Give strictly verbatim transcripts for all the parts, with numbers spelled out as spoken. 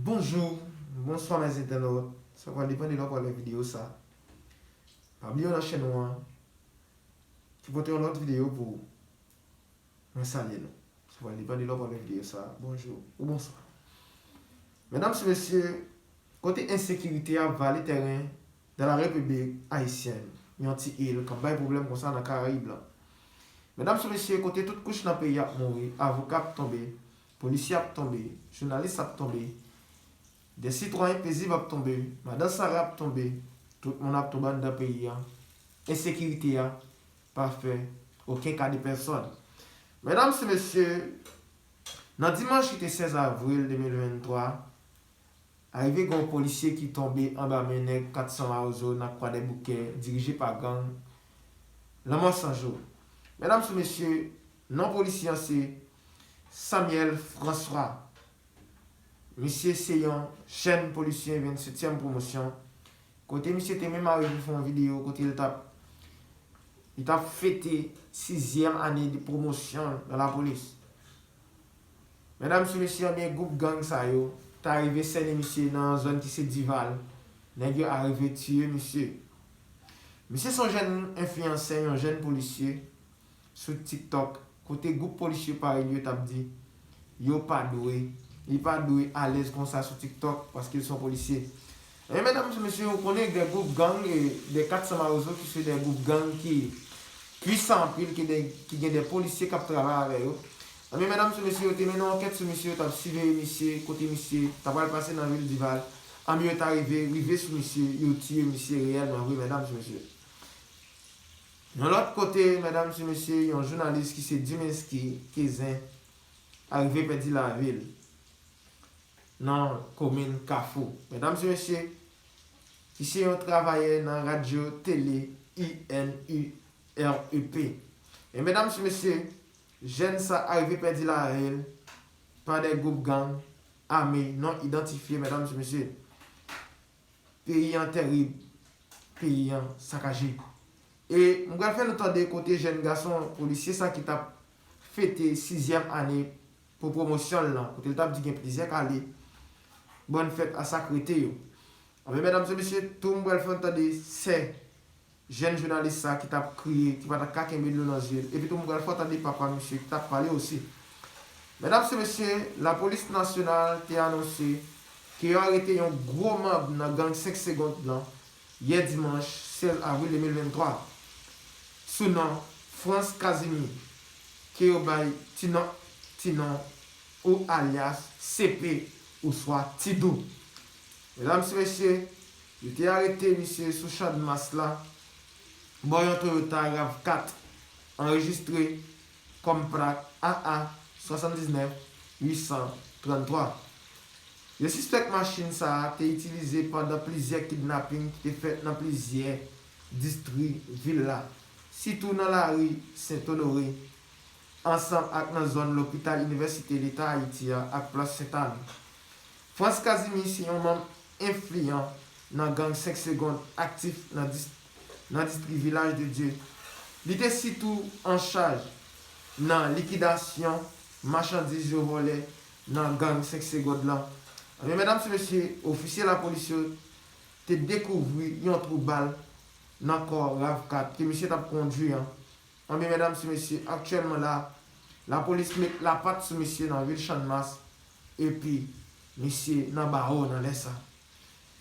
Bonjou, bonswa mes entènòt. Sa pral depann de lè w pral wè videyo sa. Pa bliye w nan chèn nou an, ki pote yon lòt videyo pou ou. Mwen salye nou. Sa pral depann de lè w pral wè videyo sa. Bonjou ou bonswa. Medam e mesye, kote ensekirite ap vale tèren dans la République Haïtienne, yon ti il k ap bay pwoblèm konsa nan Karayib la. Medam e mesye, kote tout kouch nan peyi ap mouri, avoka ap tonbe, polisye ap tonbe, jounalis ap tonbe, de sitwayen pezib ap tonbe, madan Sara ap tonbe, tout moun ap tonbe anndan peyi a. Ensekirite a pa fè okenn ka de pèsòn. Medam e mesye, nan dimanch ki te sèz avril de mil venntwa, arive gen yon polisye ki tonbe anba men nèg kat san Mawozo nan Kwadèboukè, dirije pa gang Lanmò San Jou. Medam e mesye, non polisye an se Samuel François. Misye se yon jèn polisye vennsetyèm pwomosyon, kote misye te menm arive fè yon videyo kote l t ap, li t ap fete sizyèm ane de pwomosyon l nan lapolis. Medam e mesye, anben gwoup gang sa yo ta rive sènen misye nan yon zòn ki se Dival. Nèg yo arive tiye misye. Misye se yon jèn enfliyansè, yon jèn polisye sou TikTok, kote gwoup polisye parèy li yo t ap di yo pa dwe, li pa dwe alèz konsa sou TikTok paske l se yon polisye. Ebyen medam e mesye, ou konnen de gwoup gang, e, de kat san Mawozo ki se de gwoup gang ki pwisan anpil, ki de, ki gen de polisye k ap travay avè yo. Ebyen medam e mesye, yo te mennen yon ankèt sou misye, yo t ap siveye misye, kote misye ta pral pase nan vil Dival. Ebyen yo ta rive, rive sou misye, yo tiye misye reyèlman vre, medam e mesye. Yon lòt kote, medam e mesye, yon jounalis ki se Dimensky Kezin arive pèdi lavi l nan komin Kafou. Medam e mesye, ki se yon travayè nan radyo tele I N U R E P. E medam e mesye, jèn sa arive pèdi lavi l pa de gwoup gang ame non idantifye, medam e mesye. Peyi an tèrib, peyi an sakaje. E m pral fè nou tande kote jèn gason polisye sa ki t ap fete sizyèm ane pou pwomosyon l lan, kote l t ap di gen plizyè kale, bòn fèt a sa k rete yo. Anben medam e mesye, tou m pral fè nou tande sè jèn jounalis sa ki t ap kriye, ki pa t ka kenbe dlo nan zye l. Epi tou m pral fè w tande papa misye ki t ap pale osi. Medam e mesye, lapolis nasyonal te anonse ke yo arete yon gwo manm nan gang senk segond lan yè dimanch sèz avril de mil venntwa, sou non Frantz Casimir, ke yo bay ti non, ti non ou alyas C P ouswa Ti Dou. Medam e mesye, yo te arete misye sou Channmas la, bò yon Toyota rav kat, anrejistre kòm plak A A swasanndiznèf uit san tranntwa. Yo sispèk machin sa a te itilize pandan plizyè kidnaping ki te fèt nan plizyè distri vil la, sitou nan lari Sent Onore, ansanm ak nan zòn lopital Inivèsite Leta Ayiti a ak plas Sentàn. Frantz Casimir se yon manm enfliyan nan gang senk segond aktif nan dis-, nan distri Vilaj de Dye. Li te sitou an chaj nan likidasyon machandiz yo vòlè nan gang senk segond lan. Ebyen, medam e mesye, ofisye lapolis yo te dekouvri yon twou bal nan kò rav kat ke misye t ap kondwi an. Anben, medam e mesye, aktyèlman la, lapolis met lapat sou misye nan vil Channmas, epi misye nan bawo nan lè sa.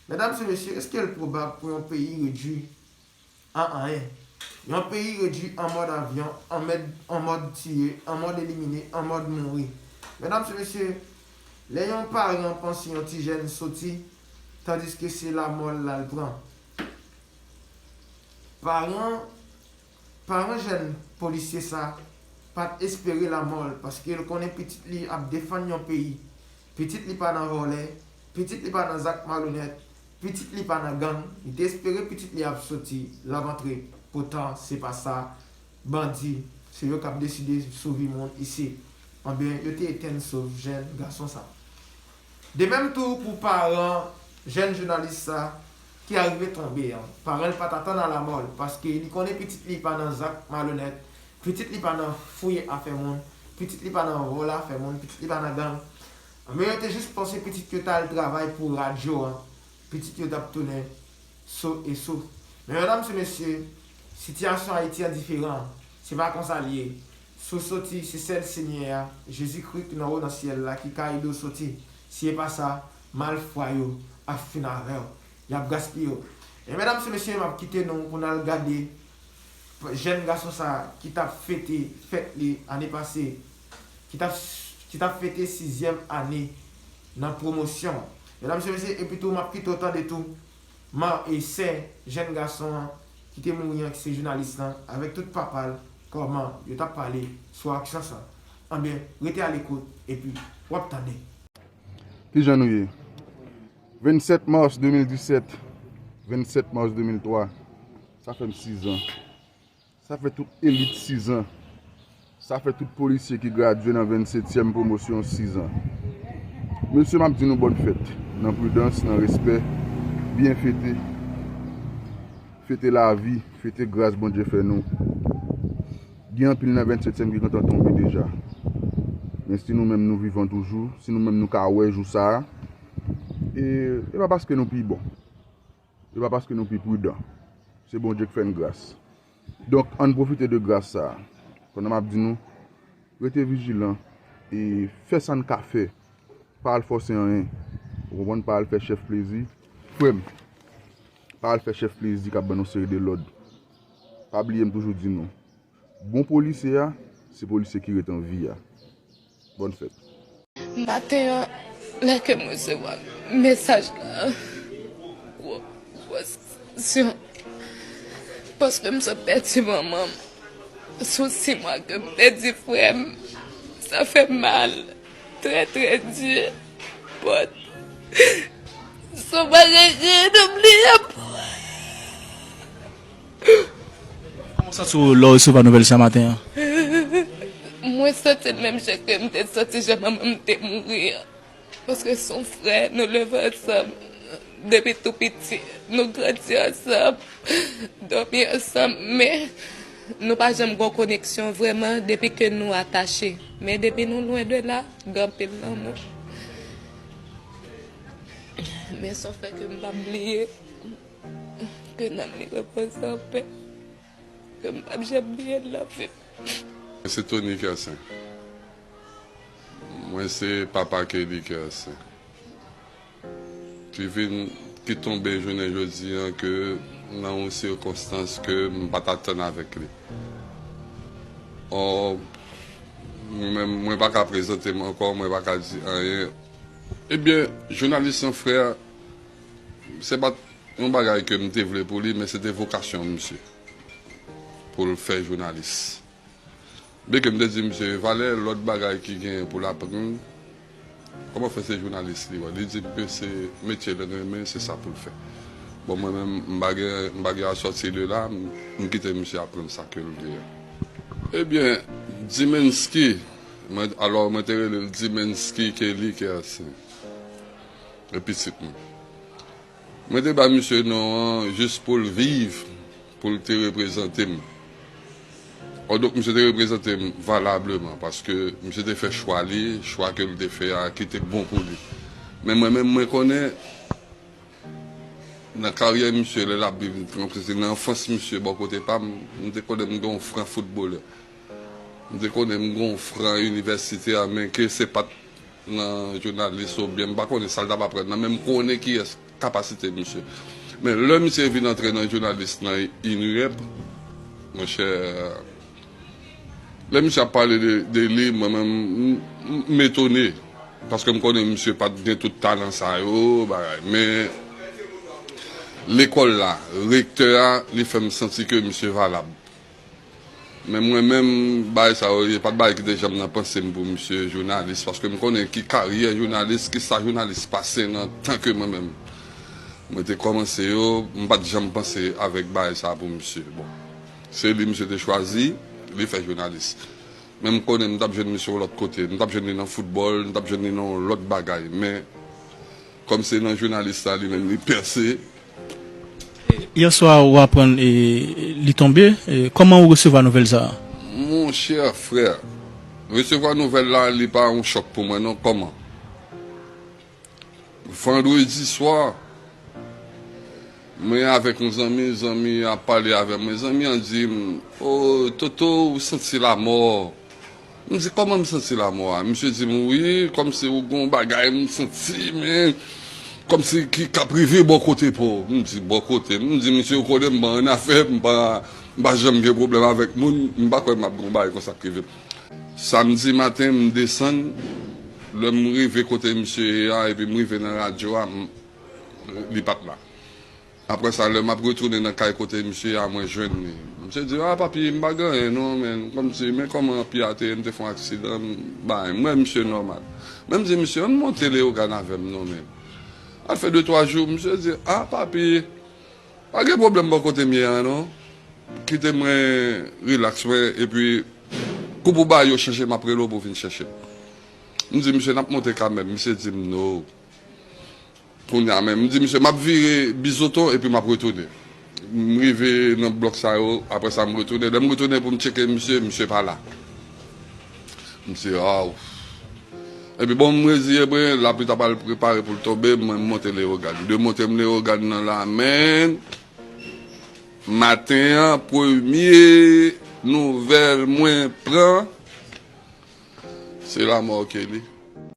Medam e mesye, èske l pwobab pou yon peyi redui an anyen? Yon peyi redui an mòd avyon, an mèd, an mòd tiye, an mòd elimine, an mòd mouri. Medam e mesye, lè yon paran panse yon ti jèn soti, tandiske se lamò l al pran. Paran, paran jèn polisye sa pa t espere lamò l, paske l konnen pitit li ap defann yon peyi. Pitit li pa nan vòlè, pitit li pa nan zak malonèt, pitit li pa nan gang. Li te espere pitit li ap soti, l ap antre. Poutan, se pa sa. Bandi, se yo k ap deside sou vi moun isit. Anben, yo te etenn souf jèn gason sa. De menm tou pou paran jèn jounalis sa ki arive tonbe an. Paran l pa t atann a lamò l, paske li konnen pitit li pa nan zak malonèt, pitit li pa nan fouye afè moun, pitit li pa nan vòlè afè moun, pitit li pa nan gang. Men yo te jis panse pitit yo t al travay pou radyo an, pitit yo t ap tounen so e so. Men medam e mesye, sitiyasyon Ayiti an diferan. Se pa konsa l ye. Si w soti, se sèl Senyè a, Jezikri ki nan wo nan syèl la, ki ka ede w soti. Si e pa sa, malfwa yo ap fin avè w. Y ap gaspiye w. E medam e mesye, m ap kite nou pou n al gade jèn gason sa ki t ap fete fèt li ane pase, ki t ap, ki t ap fete sizyèm ane nan pwomosyon. Medam e mesye, epi tou, m ap kite w tande tou, man e sè jèn gason an ki te mouri an, ki se jounalis lan, avèk tout papa l, kòman yo t ap pale sou aksyon sa. Anben, rete alekout, epi w ap tande. Kijan nou ye? Vennsèt mas de mil disèt, vennsèt mas de mil twa, sa fè m sizan. Sa fè tout elit sizan. Sa fè tout polisye ki gradye nan vennsetyèm pwomosyon sizan. Mesye, m ap di nou bòn fèt, nan pridans, nan respè, byen fete. Fete lavi, fete gras Bondye fè nou. Gen anpil nan vennsetyèm ki gentan tonbe deja. Men si nou menm nou vivan toujou, si nou menm nou ka wè jou sa a, e, e pa paske nou pi bon. E pa paske nou pi pridan. Se Bondye k fè n gras. Donk, ann pwofite de gras sa a. Pandan m ap di nou, rete vijilan e fè sa n ka fè. Pa al fòse anyen. Ou konprann? Pa al fè chèf plezi. Frè m, pa al fè chèf plezi k ap ban nou seri de lòd. Pa bliye m toujou di nou, bon polisye a, se polisye ki ret an vi a. Bòn fèt. Maten an, lè ke m resevwa mesaj la, gwo, gwo emosyon, paske m sot pèdi manman m, sou sis mwa ke m pèdi frè m, sa fè m mal, trè, trè di, but se yon bagay ke nou bliye pou Kòman w santi w lè w resevwa nouvèl sa maten an? Mwen santi l menm jan ke m te santi jan manman m te mouri an. Paske se yon frè, nou leve ansanm depi tou piti, nou grandi ansanm, dòmi ansanm, men nou pa janm gen yon koneksyon vrèman depi ke nou atache. Men depi nou lwen de la, gen anpil lanmou. Men se yon frè ke m p ap bliye. Ke nanm li repoze an pè. Ke m p ap janm bliye l nan vi m. Mwen se Tony Kersen. Mwen se papa Kelly Kersen. Ki vin, ki tonbe jounen jodi an ke nan yon sikonstans ke m pa t atann avèk li. Ò, mwen menm, mwen pa ka prezante m ankò, mwen pa ka di anyen. Ebyen, jounalis lan, frè, se pa t yon bagay ke m te vle pou li, men se te vokasyon misye pou l fè jounalis. Byenke m te di misye, valè lòt bagay ki genyen pou l aprann, kòman fè se jounalis li wè? Li di m ke se metye l renmen, se sa pou l fè. Bon, mwen menm, m pa gen, m pa gen a sòti de la, m, m kite misye aprann sa ke l vle a. Ebyen, Dimensky, mwen, alò, mwen te rele l Dimensky Kelly Kersen. E pitit mwen. Mwen te ba misye non an jis pou l viv, pou l te reprezante m. Ò, donk, misye te reprezante m valableman, paske misye te fè chwa li, chwa ke l te fè a ki te bon pou li. Men mwen menm, mwen konnen, nan karyè misye, lè l ap viv, nan anfans misye, bò kote pa m, m te konnen m gen yon fran foutbolè. M te konnen m gen yon fran inivèsitè, men ke se pa t nan jounalis oubyen m pa konnen sa l t ap aprann nan, men m konnen kiyès kapasite misye. Men lè misye vin antre nan jounalis nan INRIEP, monchè, lè misye ap pale de, de li, mwen menm, m, m, m etone. Paske m konnen misye pa t gen tout talan sa yo, bagay. Men lekòl la, rektè a, li fè m santi ke misye valab. Men mwen menm, bagay sa yo, e pa t bagay ki te janm nan panse m pou misye jounalis, paske m konnen ki karyè jounalis, ki sa jounalis pase nan tan ke mwen menm mwen te kòmanse yo, m pa t janm panse avèk bagay sa pou misye. Bon, se li misye te chwazi, li fè jounalis. Men m konnen m t ap jwenn misye yon lòt kote, m t ap jwenn li nan foutbòl, m t ap jwenn li nan yon lòt bagay. Men kòm se nan jounalis la li menm li pèse, Yè swa ou aprann e, li tonbe, e, kòman ou resevwa nouvèl sa a? Monchè frè, resevwa nouvèl la, li pa yon chòk pou mwen non, kòman? Vandredi swa, mwen avèk yon zanmi, zanmi a pale avè mwen. Zanmi an di m, "O, Toto, ou santi lanmò?" M di, "Kòman m santi lanmò a?" Misye di m, "Wi, kòmsi ou gon bagay m santi, men kòmsi ki k ap rive bò kote pa w." M di, "Bò kote m?" M di, "Misye, ou konnen m pa annafè, m pa, m pa janm gen pwoblèm avèk moun, m pa kwè m ap gon bagay konsa k rive m." Samdi maten, m desann, lè m rive kote misye ye a, epi m rive nan radyo a, m, li pa t la. Apre sa, lè m ap retounen nan kay kote misye a, mwen jwenn li. Misye di, "A, papi, m pa gen anyen non, men kòmsi, men kòman pye a te ye, m te fè yon aksidan, m bay." M wè misye nòmal. Men m di, "Misye, ann monte Leyogàn avè m non, men." Al fè de twa jou, misye di, "A, papi, pa gen pwoblèm bò kote m ye a non. Kite mwen rilaks mwen, epi kou pou bagay yo chanje, m ap rele w pou w vin chèche m." M di, "Misye, n ap monte kanmenm." Misye di m, "No." Kounye a menm, m di, "Misye, m ap vire Bizoton epi m ap retounen." M rive nan blòk sa yo, apre sa m retounen. Lè m retounen pou m tcheke misye, misye pa la. M di, "Aw." Epi bon, m reziye mwen, lapli ta pral prepare pou l tonbe, mwen m monte Leyogàn. De monte m Leyogàn nan la, men maten an, premye nouvèl mwen pran, se lanmò Kelly.